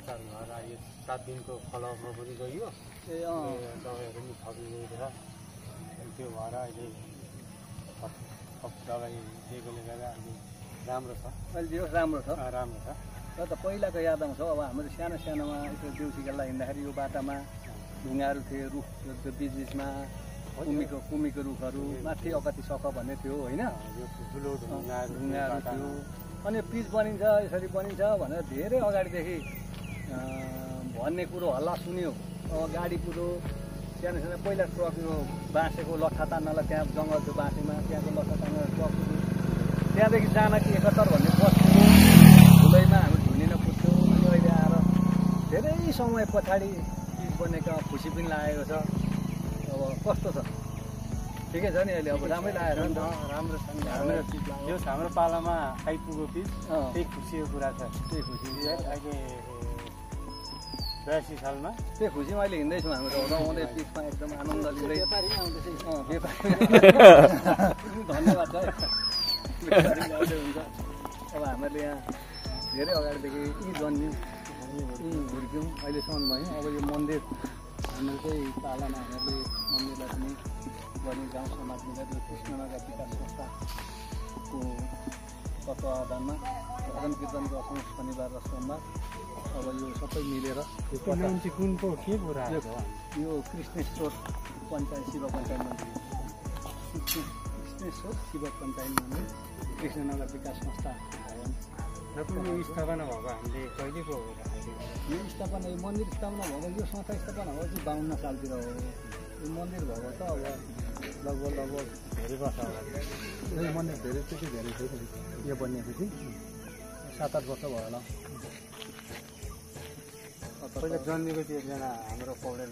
उपचार भएर यो 7 दिनको फलोअपमा पनि गयो दबाईहरू पनि थपिँदैछ त्यो भएर अहिले दबाई दिएकोले गर्दा अहिले राम्रो छ अहिले जो राम्रो छ राम्रो छ र त पहिलाको याद आउँछ अब हाम्रो सानो सानोमा यसो देउसी खेल्दा हिँड्दाखेरि यो बाटामा ढुङ्गाहरू थियो रुख त्यो बिच बिचमा कुमीको रुखहरू माथि अकति सक भन्ने थियो होइन ठुलो ढुङ्गाहरू थियो अनि पिच बनिन्छ यसरी बनिन्छ भनेर धेरै अगाडिदेखि भन्ने कुरो हल्ला सुन्यो अब गाडी कुरो सानो सानो पहिला ट्रकको बाँसेको लट्ठा तान्नलाई त्यहाँ जङ्गल थियो बाँसेमा त्यहाँको लट्ठा तानेर ट्रक त्यहाँदेखि जानकी 71 भन्ने बस धुलैमा हामी ढुलिन पुग्थ्यौँ अहिले आएर धेरै समय पछाडि पिच बनेका खुसी पनि लागेको छ अब कस्तो छ ठिकै छ नि अहिले अब राम्रै लागेर नि त राम्रो छ नि हाम्रो पालामा आइपुग्यो पिच त्यही खुसीको कुरा छ त्यही खुसी अहिले 82 सालमा त्यही खुसीमा अहिले हिँड्दैछौँ हाम्रो रमाउँदै पिचमा एकदम आनन्द लिँदै धन्यवाद है हुन्छ अब हामीहरूले यहाँ धेरै अगाडिदेखि यी जन्म्यौँ यी हुर्क्यौँ अहिलेसम्म भयौँ अब यो मन्दिर हाम्रो चाहिँ पालामा हामीहरूले मन्दिरलाई पनि गर्ने गाउँ समाज मिलेर यो कृष्णनगर विकास संस्थाको तत्त्वावधानमा भजन कीर्तन गर्छौँ शनिबार र सोमबार अब यो सबै मिलेर यो कृष्णेश्वर पञ्चायत शिव पञ्चायत मन्दिर कृष्णेश्वर शिव पञ्चायत मन्दिर कृष्णनगर विकास संस्था भवन यो स्थापना भएको हामीले कहिलेको हो यो स्थापना यो मन्दिर स्थापना भएको यो संस्था स्थापना भएको चाहिँ 52 सालतिर हो यो मन्दिर भएको त अब लगभग धेरै वर्ष अगाडि यो मन्दिर धेरै थियो यो बनिएपछि 7-8 वर्ष भयो होला पहिला जन्मेको थियो एकजना हाम्रो पौडेल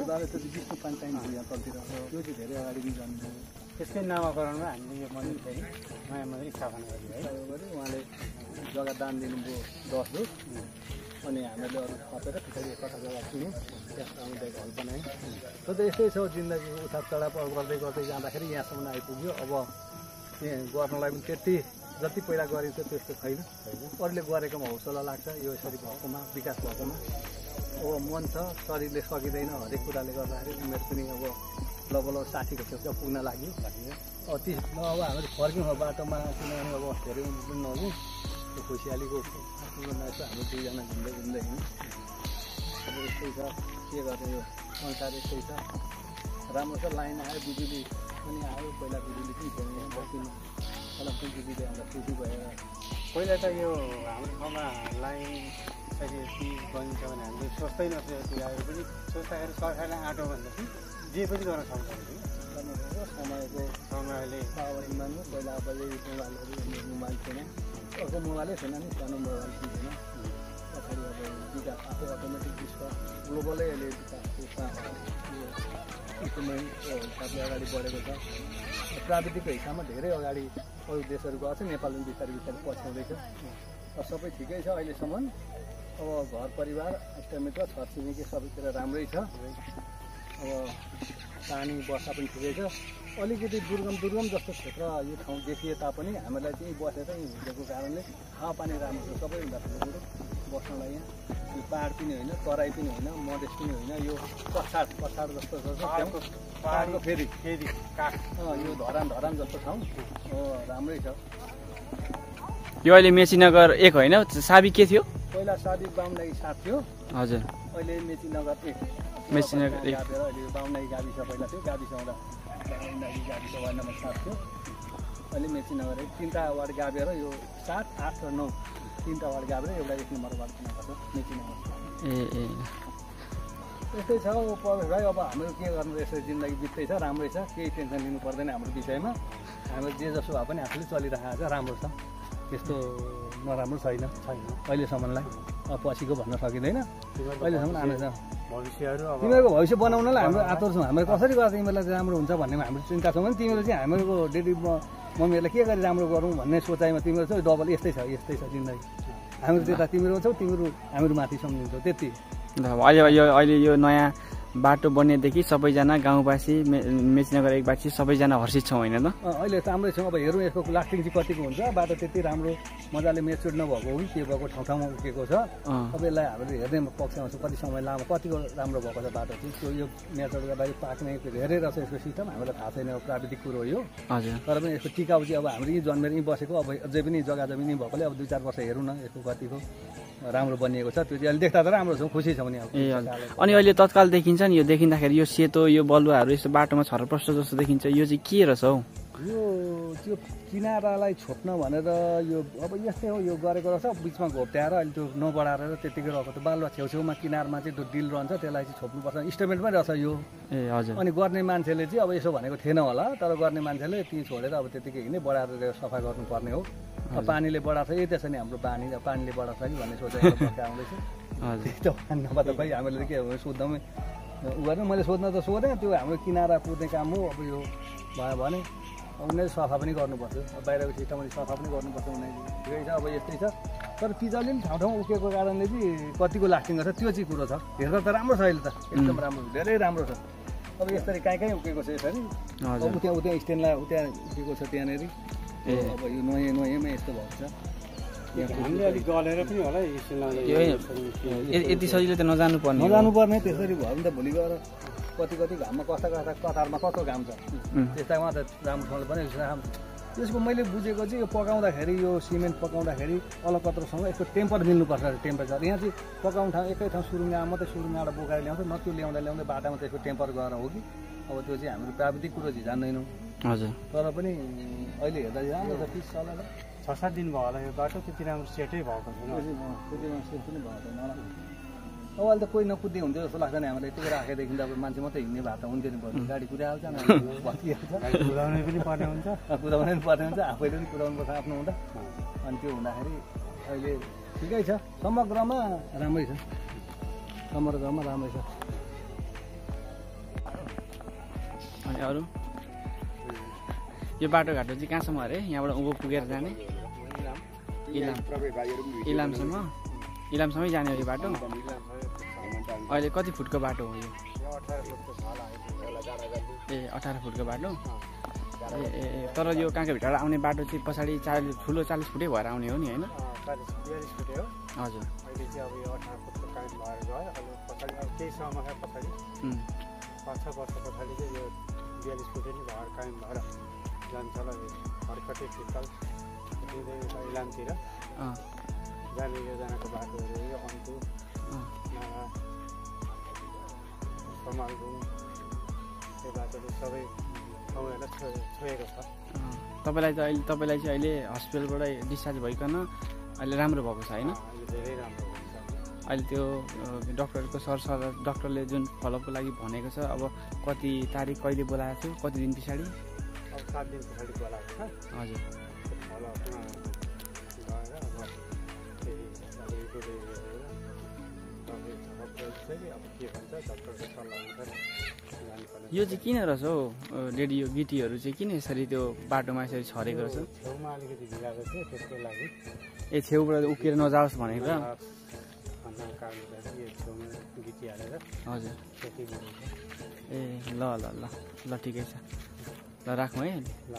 दाले त्यो विष्णु पञ्चायत थियो यहाँ तलतिर त्यो चाहिँ धेरै अगाडि पनि जन्मेको त्यसकै नामाकरणमा हामीले यो मन्दिर चाहिँ नयाँ मन्दिर स्थापना गर्यो है उहाँले जग्गा दान दिनुभयो 10 रुख अनि हामीहरूले अरू थपेर पछाडि कता जग्गा किन्यौँ त्यसमा हामीलाई घर बनायौँ र त यस्तै छ जिन्दगीको उठाप चढाप गर्दै गर्दै जाँदाखेरि यहाँसम्म आइपुग्यो अब त्यहाँ गर्नलाई पनि त्यति जति पहिला गरिन्छ त्यस्तो छैन अरूले गरेकोमा हौसला लाग्छ यो यसरी भएकोमा विकास भएकोमा अब मन छ शरीरले सकिँदैन हरेक कुराले गर्दाखेरि उमेर पनि अब लगभग 60को छेउछाउ पुग्न लाग्यो अब ती अब हामीले फर्क्यौँ बाटोमा किनभने अब धेरै उमेर पनि नहुँ त्यो खुसियालीको उमेरमा यसो हामी दुईजना घुम्दै हिँड्यौँ अब यस्तै छ के गर्ने यो संसार यस्तै छ राम्रो छ लाइन आयो बिजुली पनि आयो पहिला बिजुली पनि थियो यहाँ बस्तीमा कलमको बिजुली आउँदा खुसी भएर पहिला त यो हाम्रो ठाउँमा लाइन सकेपछि बनिन्छ भने हामीले सोच्दै नथ्यो तिनीहरू पनि सोच्दाखेरि सरकारले आँटो भनेपछि जे पनि गर्न सक्छ समयको समयले पावर मान्नु पहिला अब मोबाइलहरू मोबाइल थिएन अर्को मोबाइलै थिएन नि सानो मोबाइल पनि थिएन पछाडि अब विकास आफै अटोमेटिक विश्व ग्लोबलै अहिले विकासको इक्विपमेन्टको हिसाबले अगाडि बढेको छ प्राविधिकको हिसाबमा धेरै अगाडि अरू देशहरू गएको छ नेपाल पनि बिस्तारै बिस्तारै पछ्याउँदैछ सबै ठिकै छ अहिलेसम्म अब घर परिवार इष्टमित्र छरछिमेकी सबैतिर राम्रै छ अब पानी वर्षा पनि ठिकै छ अलिकति दुर्गम जस्तो क्षेत्र यो ठाउँ देखिए तापनि हामीलाई चाहिँ बसेर हिँडेको कारणले हावापानी राम्रो छ सबैभन्दा ठुलो कुरो बस्नलाई यहाँ यो पाहाड पनि होइन तराई पनि होइन मधेस पनि होइन यो पछाड जस्तो छ पाहाडको फेरि काठ यो धरान जस्तो ठाउँ राम्रै छ यो अहिले मेचीनगर 1 होइन साबी के थियो पहिला साबी बामनाई 7 थियो हजुर अहिले मेचीनगर 1 मेचीनगर 1 अहिले बामनाई गाविस पहिला थियो गाविस आउँदा बामनाई गाविस वार्ड नम्बर 7 थियो अहिले मेचीनगर 1 3टा वार्ड गाभेर यो 7, 8 र 9 3टा वार्ड गाभेर एउटा 1 नम्बर वार्ड बनाएको छ मेचीनगर यस्तै छ प्रवेश भाइ अब हाम्रो के गर्नु यसरी जिन्दगी बित्दै छ राम्रै छ केही टेन्सन लिनु पर्दैन हाम्रो विषयमा हाम्रो जे जसो भए पनि आफूले चलिरहेको छ राम्रो छ त्यस्तो नराम्रो छैन अहिलेसम्मलाई पछिको भन्न सकिँदैन अहिलेसम्म आनन्द छ भविष्यहरू अब तिमीहरूको भविष्य बनाउनलाई हाम्रो आतुर छौँ हाम्रो कसरी गर्दा तिमीहरूलाई चाहिँ राम्रो हुन्छ भन्नेमा हाम्रो चिन्ता छ भने तिमीहरू चाहिँ हाम्रो डेली मम्मीहरूलाई के गरी राम्रो गरौँ भन्ने सोचाइमा तिमीहरू चाहिँ डबल यस्तै छ जिन्दगी हामीहरू त्यता तिमीहरू छौ तिमीहरू हामीहरू माथि सम्झिन्छौ त्यति अहिले यो नयाँ बाटो बन्नेदेखि सबैजना गाउँवासी मेचीनगर एकवासी सबैजना हर्षित छौँ होइन त? अहिले राम्रै छौँ। अब हेरौँ यसको लास्टिङ चाहिँ कतिको हुन्छ। बाटो त्यति राम्रो मजाले मेच्योर नभएको हो कि के भएको ठाउँ ठाउँमा उकेको छ। अब यसलाई हामीले हेर्ने पक्षमा छ कति समय लामो कतिको राम्रो भएको छ बाटो चाहिँ। त्यो यो मेच्योर गर्दाखेरि पाक्ने धेरै रहेछ यसको सिस्टम, हामीलाई थाहा छैन, प्राविधिक कुरो हो यो। हजुर। तर पनि यसको टिकाउ चाहिँ अब हाम्रो यहीँ जन्मेर यहीँ बसेको अब अझै पनि जग्गा जमिन भएकोले अब 2-4 वर्ष हेरौँ न यसको कतिको राम्रो बनिएको छ। त्यो चाहिँ अहिले देख्दा त राम्रो छ, खुसी छौँ नि। ए हजुर। अनि अहिले तत्काल देखिन्छ नि, यो देखिँदाखेरि यो सेतो यो बलुवाहरू यस्तो बाटोमा छरप्रष्ट जस्तो देखिन्छ, यो चाहिँ के रहेछ हौ? यो त्यो किनारालाई छोप्न भनेर यो अब यस्तै हो, यो गरेको रहेछ। बिचमा घोप्ट्याएर अहिले त्यो नबढाएर त्यतिकै रहेको त्यो बालुवा छेउछेउमा किनारमा चाहिँ त्यो डिल रहन्छ, त्यसलाई चाहिँ छोप्नुपर्छ। इस्टिमेटमै रहेछ यो। ए हजुर। अनि गर्ने मान्छेले चाहिँ अब यसो भनेको थिएन होला, तर गर्ने मान्छेले ती छोडेर अब त्यतिकै हिँड्ने बढाएर सफा गर्नुपर्ने हो। पानीले बढाएको छ, यही त्यसो नि हाम्रो पानीले बढाएको छ कि भन्ने सोचेर आउँदैछ। हजुर। त्यो नभए त खै हामीले के सोध्दामै उ गरेर मैले सोध्न त सोधेँ, त्यो हाम्रो किनारा पुर्ने काम हो। अब यो भयो भने उनीहरूले सफा पनि गर्नुपर्छ, बाहिरको सिस्टमले सफा पनि गर्नुपर्छ उनीहरूले। ठिकै छ, अब यस्तै छ। तर पिजलले पनि ठाउँ ठाउँ उकेको कारणले चाहिँ कतिको लास्टिङ गर्छ त्यो चाहिँ कुरो छ। हेर्दा त राम्रो छ अहिले त, एकदम राम्रो, धेरै राम्रो छ। अब यसरी कहीँ उकेको छ यसरी। अब उता स्ट्यान्डलाई उता उकेको छ त्यहाँनिर। अब यो नयाँमा यस्तो भएको छ। हामीले अलिक गलेर पनि होला यति सजिलो त नजानुपर्ने त्यसरी भयो भने त भोलि गएर कति घाममा कतारमा कस्तो घाम छ त्यस्तामा त राम्रोसँगले पनि त्यसको मैले बुझेको चाहिँ यो पकाउँदाखेरि यो सिमेन्ट पकाउँदाखेरि अलकत्रोसँग यसको टेम्पर मिल्नुपर्छ। टेम्परेचर यहाँ चाहिँ पकाउने ठाउँ एकै ठाउँ सुरुङ्गा मात्रै सुरुङ्गाबाट बोकाएर ल्याउँछ, न त्यो ल्याउँदा बाटामा त्यसको टेम्पर गएर हो कि अब त्यो चाहिँ हाम्रो प्राविधिक कुरो चाहिँ जान्दैनौँ। हजुर। तर पनि अहिले हेर्दा राम्रो छ। पिस चलाएर 6-7 दिन भयो होला यो बाटो, त्यति राम्रो सेटै भएको छैन। त्यतिमा सेट पनि भएको छैन। अब अहिले त कोही नकुद्दै हुन्थ्यो जस्तो लाग्छ नि हामीलाई। यतिकै राखेदेखि त अब मान्छे मात्रै हिँड्ने भए त हुन्थ्यो नि, बरु गाडी कुदाइहाल्छ न, भत्किहाल्छ, कुदाउनै पनि पर्ने हुन्छ, कुदाउनै पर्ने हुन्छ, आफैले पनि कुदाउनुपर्छ आफ्नो हुँदा। अनि त्यो हुँदाखेरि अहिले ठिकै छ, समग्रमा राम्रै छ, समग्रमा राम्रै छ। अनि अरू यो बाटोघाटो चाहिँ कहाँसम्म अरे? यहाँबाट उँभो पुगेर जाने इलामसम्मै जाने हो यो बाटो? अहिले कति फुटको बाटो हो यो? 18 फुटको बाटो। ए तर यो काँक्रेभिटाबाट आउने बाटो चाहिँ पछाडि ठुलो 40 फुटै भएर आउने हो नि होइन? 42 फुटै हो हजुर। अहिले चाहिँ अब यो 18 फुटको काइम भएर गयो। अब पछाडि अब केही समय पछाडि 5-6 वर्ष पछाडि चाहिँ यो 42 फुटै नै भएर काइम भएर जान्छ होला। हर्कटे फिक्कल इलामतिर जाने योजनाको बाटोहरू यो अन्तु नाला समालबुङ त्यो बाटोहरू सबै ठाउँहरूलाई छोएको छ। तपाईँलाई चाहिँ अहिले हस्पिटलबाट डिस्चार्ज भइकन अहिले राम्रो भएको छ होइन? धेरै राम्रो हुन्छ। अहिले त्यो डक्टरको सरसल्लाह डक्टरले जुन फलोअपको लागि भनेको छ, अब कति तारिक कहिले बोलाएको छु, कति दिन पछाडि? अब 7 दिन पछाडि बोलाएको छ। हजुर। फलोअपमा गएर अब यो चाहिँ किन रहेछ हौ रेडियो गिटीहरू चाहिँ किन यसरी त्यो बाटोमा यसरी छरेको रहेछ? छेउमा अलिकति भिजाएको थियो त्यसको लागि। ए छेउबाट उकेर नजाओस् भनेर छेउमा गिटी हालेर। हजुर। ए ल ठिकै छ, ल राखौँ है। ल